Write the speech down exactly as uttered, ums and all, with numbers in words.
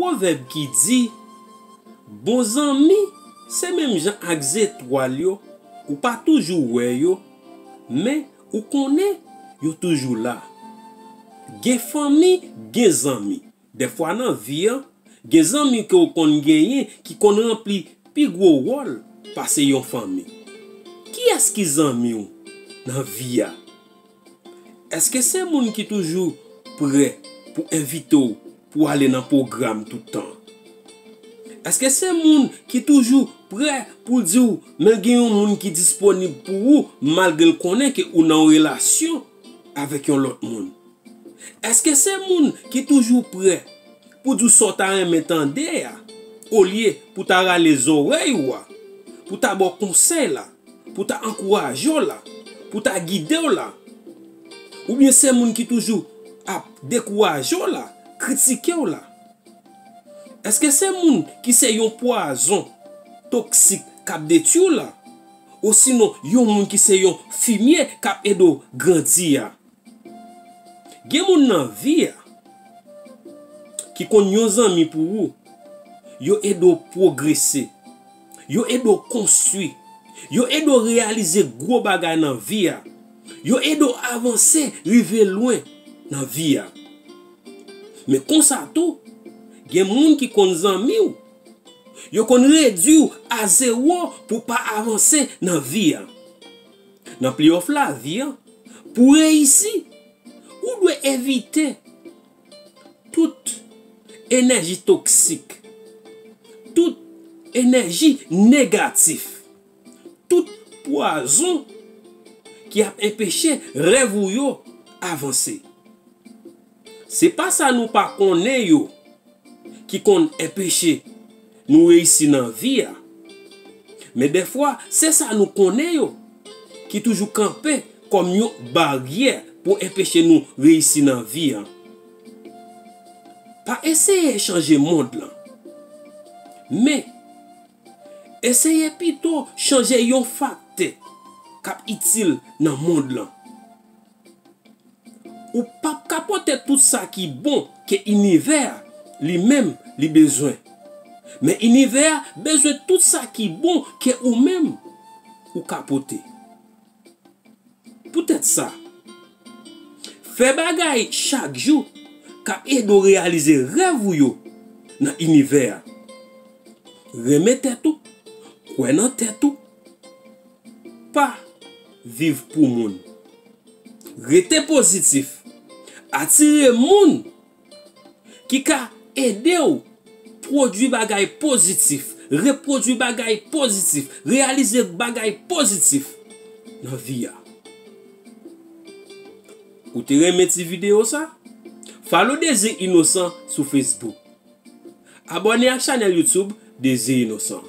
Pwovèb ki di, bon zanmi se menm jan ak zetwal yo, ou pa toujou wè yo, men ou konnen yo toujou la. Gen fanmi, gen zanmi. Dèfwa nan vi an, gen zanmi ke w konn genyen ki konn ranpli pi gwo wòl pase yon fanmi. Kiyès ki zanmi w nan vi a? Èske se moun ki toujou prè pou envite w pou w ale nan pwogram tout tan? Èske se moun ki toujou prè pou l di w, men gen yon moun ki disponib pou ou, malgre l konnen ke ou nan yon relasyon avèk yon lòt moun? Èske se moun ki toujou prè pou di w sa w ta renmen tande a, olye pou ta rale zòrèy ou a, pou ta ba w konsèy la, pou ta ankouraje w la, pou ta gide w la? Oubyen se moun ki toujou ap dekouraje w la, kritike w la? Èske se moun ki se yon pwazon toksik k ap detwi w la? Osinon yon moun ki se yon fimye k ap ede w grandi a? Gen moun nan vi a ki konn yon zanmi pou ou. Yo ede w pwogrese. Yo ede w konstwi. Yo ede w reyalize gwo bagay nan vi a. Yo ede w avanse, rive lwen nan vi a. Men konsa tou, gen moun ki konn zanmi w. Yo konn redwi w a zewo pou w pa avanse nan vi a. Nan playoff lavi a, pou w reyisi, ou dwe evite tout enèji toksik, tout enèji negatif, tout pwazon ki ap enpeche rèv ou yo avanse. Se pa sa nou pa konnen yo ki konn enpeche nou reyisi nan vi a. Men dèfwa, se sa nou konnen yo ki toujou kanpe kòm yon baryè pou enpeche nou reyisi nan vi a. Pa eseye chanje mond lan, men eseye pito chanje yon faktè k ap itil nan mond lan. Ou p ap ka pote tout sa ki bon ke inivè a li menm li bezwen. Men inivè a bezwen tout sa ki bon ke ou menm ou ka pote. Poutèt sa, fè bagay chak jou k ap ede w reyalize rèv ou yo nan inivè a. Renmen tèt ou, kwè nan tèt ou, pa viv pou moun. Rete pozitif. Atire moun ki ka ede w pwodui bagay pozitif, repwodui bagay pozitif, reyalize bagay pozitif nan vi a. Ou te renmen ti videyo sa? Follow Dezi Inosan sou Facebook. Abòne ak chanèl YouTube Dezi Inosan.